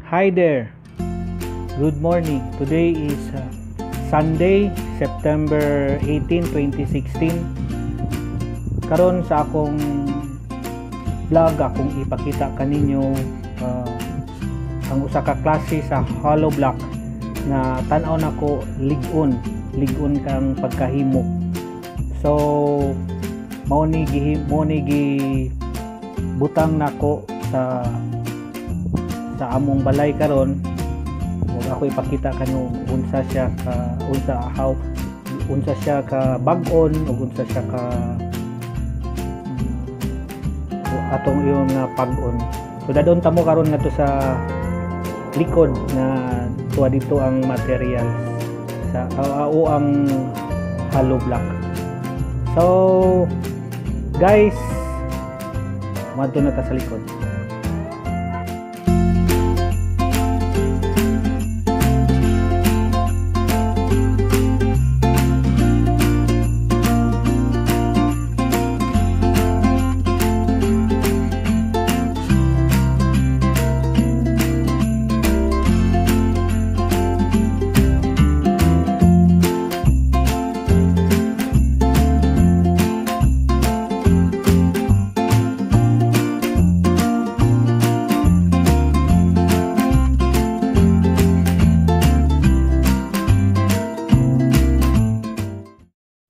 Hi there. Good morning. Today is Sunday, September 18, 2016. Karon sa akong vlog, akong ipakita kaninyo ang usa ka klase sa hollow block nga tan-aw nako lig-on, lig-on kang pagkahimo. So mao ni gi butang nako sa among balay karon. Ug ako ipakita kanu unsa siya ka unsa how unsa siya ka bag-on ug unsa siya ka atong iyon nga pag-on. So dadon ta mo karon ngadto sa likod nga tuwa dito ang materials sa o ang hollow block. So guys, moadto na ta sa likod.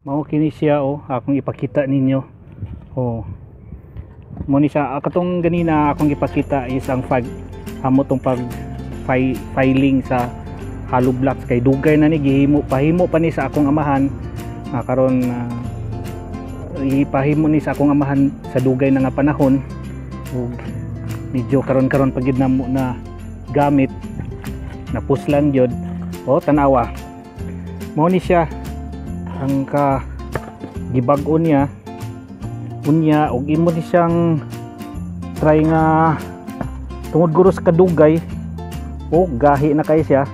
Mao kini siya, oh, akong ipakita ninyo. Oh. Mo ni siya katong ganina akong ipakita is ang fag amo tong pag filing sa hollow blocks kay dugay na ni gihimo, pahimo pa ni sa akong amahan. Karon ipahimo ni sa akong amahan sa dugay na nga panahon ug medyo karon-karon pa gyud namo na gamit, napuslan gyud. Oh, tan-awa. Mao ni siya ang ka gibag-o niya. Unya og imo ni siyang try nga tungod guro sa kadugay o gahi na kay siya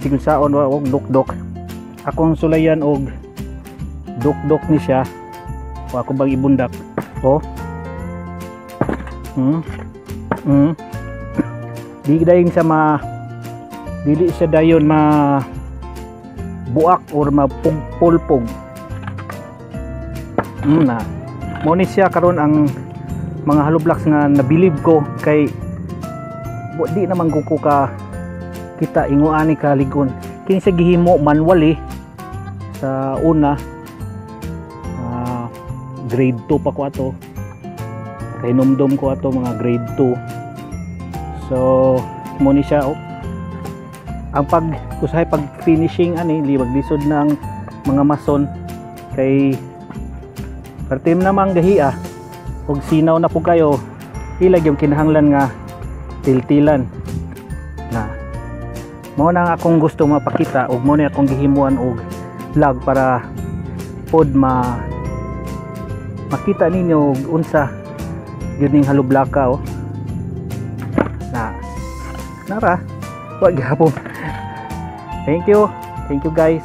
sigon saon wa og dukdok. Akong sulayan og dukdok ni siya o ako bang ibundak. Oh. Di dayon sa ma dili siya dayon ma buak or mapugpulpog. Na. Mo ni siya karon ang mga hollow blocks nga nabilib ko kay di naman ko ka kita ingo ani ka ligon. Kini siya gihimo manually sa una. Grade 2 pa ko ato. Kay numdum ko ato mga grade 2. So mo ni siya, oh. Ang pag usahay pag finishing ani liwag lisod ng mga mason kay pertim namang gahia og sinaw na po kayo ilag yung kinahanglan nga tiltilan na. Mao na ang akong gusto mapakita ug mao ni akong gihimuan og vlog para pod ma makita ninyo og unsa gyud ning hollow blocka, oh. Na nara wa gyapon. Thank you. Thank you guys.